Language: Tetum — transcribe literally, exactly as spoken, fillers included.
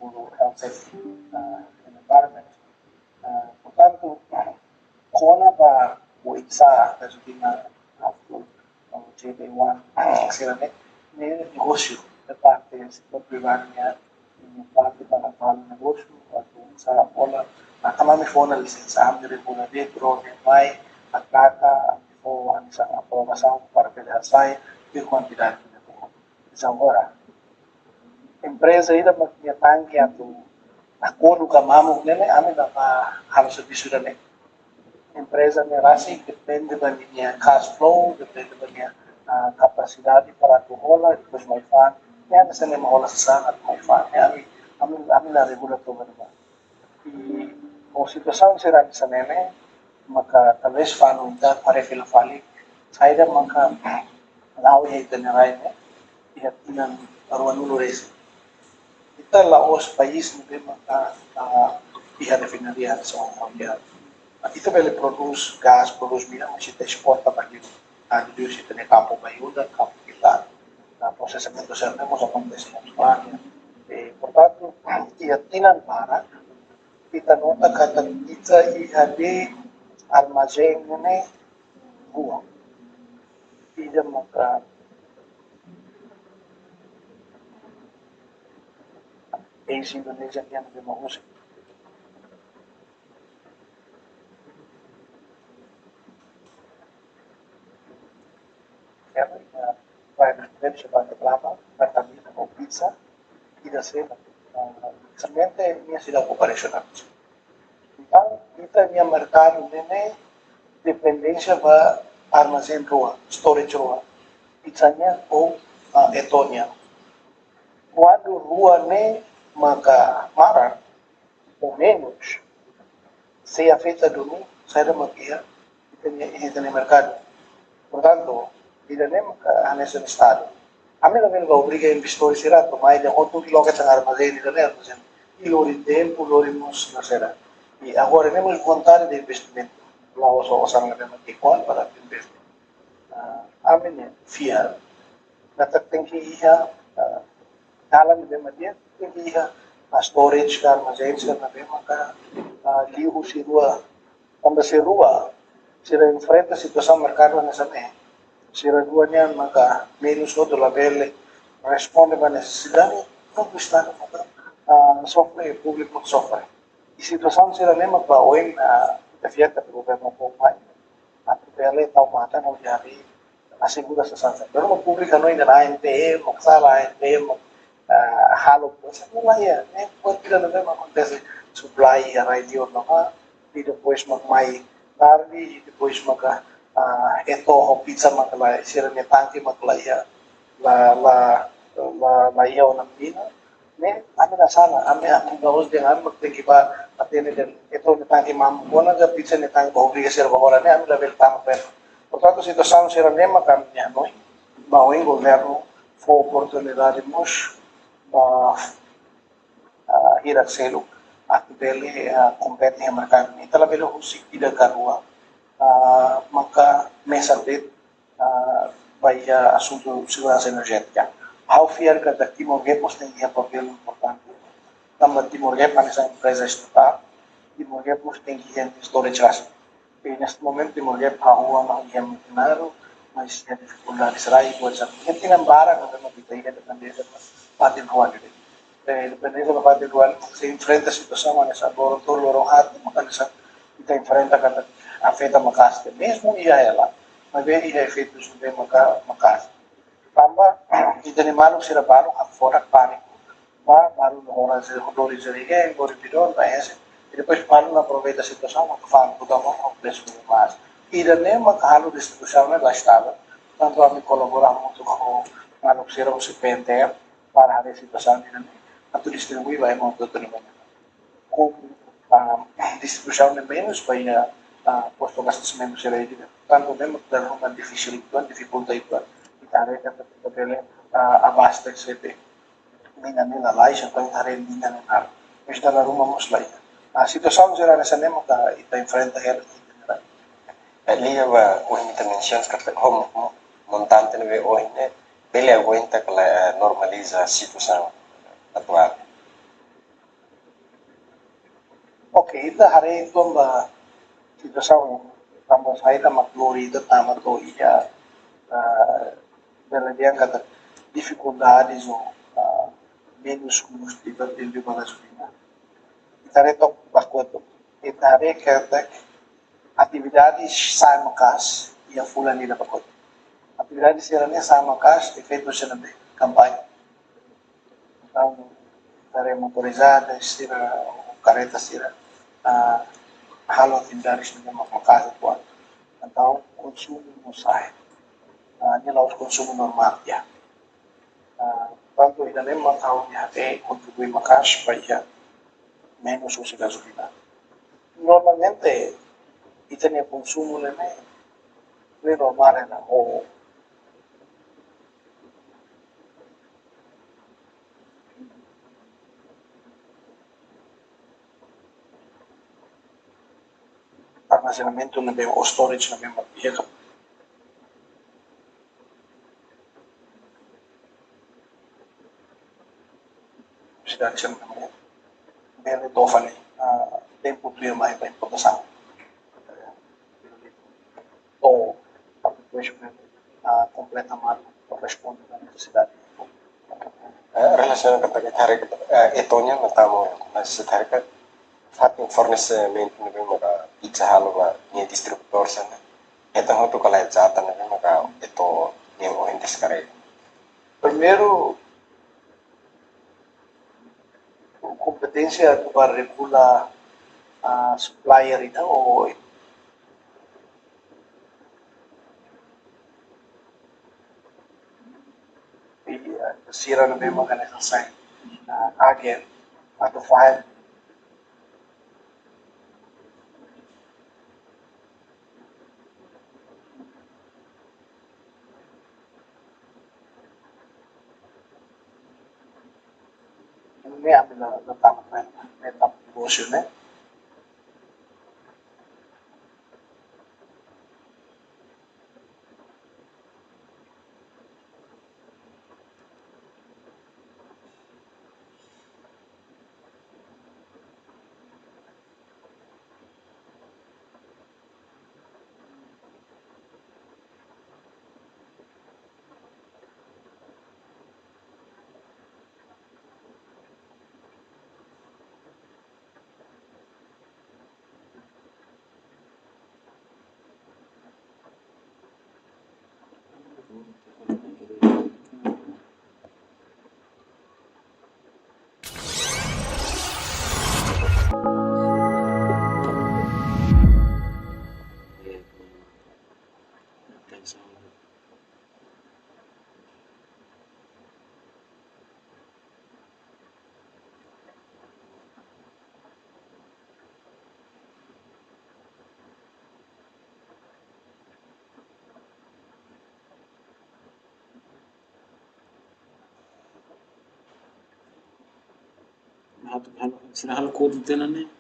por health safety, ah, and environment. Ah, portantu, kona-ba oinsá resultadu na after, ah, J B one, sira-ne'e, ne'e negósiu, de parte setór privadu nian, ne'e parte para falu negósiu, atu oinsá hola, ah, ami fó ona lisensa, ami regula de'it, rode mai, atrata, ami fó, ami sai aprovasaun para bele hasai, e kuantidade de. Agora, empreza ida mak nia tanke atu, atu konu ka mamuk ne'e, ami la bá halo servisu ida-ne'e. Empreza ne'e rasik depende ba ninia cash flow, depende ba nia, ah, kapasidade para atu hola, depois mai fa'an. Ne'e ami sente ema hola sasán atu mai fa'an. Ne'e ami, ami, ami la regula toba ba. I ho situasaun sira hanesan ne'e, maka talvés fanu ita para fila fali, saida maka la'o iha ita-nia rai ne'e, iha tinan ruanulu resin. Ita la'ós país ne'ebé maka, ah, iha refinaria so iha. Ita bele prodús gás, prodús mina, mas ita esporta ba liur. Ah, liur ita-nia kampu ba Yuda, kampu kita. Ah, prosesamentu sira-ne'e mós akontese iha Tuánia. Eh, portantu, iha tinan barak, ita nota katak ita iha de'it armazén ne'e rua. Ida maka eis-Indonézia nian ne'ebé mak uza. Ya, ya, vai, vai, vai, vai, vai, vai, pizza, ida sei, ah, somente nia seidauk operasionál. Entaun, ita-nia merkadu ne'e, ne'e dependénsia ba armazén rua, storage rua. Pizza nian ou, ah, Eto nian. Kuandu rua ne'e maka maran, ou menus, sei afeta duni saida mak iha ita-nia, ita-nia merkadu. Portantu, ida-ne'e maka hanesan Estadu. Ami labele bá obriga investidór sira atu mai dehan hotu loke tan armazén ida-ne'e, armazén. I lori tempu, lori mós, no será. I agora ne'e mós vontade de investimentu. La'ós osan ne'ebé mak ki'ikoan para investe. Ah, ami-nia fiar katak tenke iha, ah, dalan ne'ebé mak di'ak, tenke iha, ah, storage ka armazén sira ne'ebé maka, ah, liu husi rua, tanba se rua sira enfrenta situasaun merkadu hanesan ne'e, sira rua nian maka menus hotu labele responde ba nesesidade, tantu Estadu maka, ah, sofre, públiku sofre. I situasaun sira-ne'e mak ba oin, ah, ita fiar katak governu bá mai atu bele tau matan hodi asegura sasán. Pero mak públiku no inda na A N T M, mak sala A N T M, ah, halo, pois, ita la iha, ne'e, buat ida-ne'ebé mak akontese, supply iha rai liur ona, i depois mak mai tarde, i depois maka, ah, Eto ho pizza maka la, sira-nia tanke maka la iha, la, la, la, la iha ona mina. Ne'e, ami la sala, ami, ami la'ós dehan ami mak tenke bá, atende dehan Eto nia tanke mamuk ona ka pizza nia tanke obriga sira bá hola, ne'e, ami labele tama pena. Portantu, situasaun sira-ne'e mak ami-nia hanoin, ba oin governu fó oportunidade mós ba, ah, hirak seluk atu bele, ah, kompete iha merkadu. Ita labele husik ida ka rua, ah, maka mesak de'it, ah, ba iha asuntu seguransa enerjétika. Ha'u fiar katak Timor Gap mós tenke iha papél importante. Tanba Timor Gap hanesan empreza estatál, Timor Gap mós tenke iha storage rasik. I neste momento Timor Gap hahú ona iha merkadu, mas iha difikuldade sira, i buat sira. Iha tinan barak, no, no, ita iha dependénsia ba fatin rua ne'e. Eh, dependénsia ba fatin rua ne'e, sei enfrenta situasaun hanesan loron tolu, loron haat, mak hanesan ita enfrenta katak afeta maka'as. Mezmu iha hela, maibé iha efeitus ne'ebé maka, maka'as. Tanba, ita-nia maluk sira balu hakfodak, pániku, bá, balu no horas de lori jerigen, lori bidon, bá enxe. I depois balu no aproveita situasaun, atu fa'an buta ho presu maka'as. Ida-ne'e mak halo distribuisaun ne'e la estável. Tantu ami kolabora hamutuk ho maluk sira husi P N T L, para haree situasaun ida-ne'e, atu distribui ba ema hotu-hotu ne'ebé. Komu, ah, distribuisaun ne'e menus ba iha, ah, postu abastesimentu sira ida. Tantu ne'e mak dala ruma difisil uitoan, difikulta uitoan. Ita haree katak ita bele, ah, abastese de'it. Mina ne'e lalais, entaun ita haree mina ne'e naruk. Mas dala ruma mós la iha. Ah, situasaun sira hanesan ne'e maka ita enfrenta hela. Liga ba ohin ita mensiona katak ho mo-, montante ne'ebé ohin ne'e, bele aguenta ka lae, eh, normaliza situasaun atuál? Ita haree kona-ba situasaun, tanba saida mak lori ita tama to'o iha, ah, bele dehan katak difikuldades ou, ah, menus kombustivel dentru ba gasolina. Ita haree took ba kotuk. Ita haree katak atividade sa'e maka'as iha fulan ida ba kotuk. Atividade sira-ne'e sa'e maka'as efeitu sira-ne'ebé? Kampaña. Entaun, haree motorizada sira, kareta sira, ah, halo atividade sira mak maka'as uitoan. Entaun, konsumu mós sa'e. Ah, nia la'ós konsumu normál, ya. Ah, tantu ida-ne'e mak ha'u-nia haree kontribui maka'as ba iha menus husi gasolina. Normalmente, ita-nia konsumu ne'e, ne'e normál, ne'e, ou armazenamentu ne'ebé, ou storage ne'ebé mak iha kapasidade sira-ne'e bele to'o fali, ah, tempu tuirmai ba importasaun. Ou depois, ah, kompleta malu, responde ba nesesidade. Eh, relasiona katak ita haree, eh, Eto'o nian, entaun, mas ita haree katak fatin fornesimentu ne'ebé maka Pizza halo ba nia distribuidór sira-ne'e, ita hotu kala jata ne'ebé maka Eto'o nian ohin deskarrega. Primeiru, kompeténsia atu ba regula, ah, supplier ida ou, i, ah, sira ne'ebé maka nesesáriu, ah, agen atu fahe. Ne'e ami la, la tama ne'e, ne'e tama negósiu ne'e. Halo, halo, sira halo kotuk tiha ona ne'e.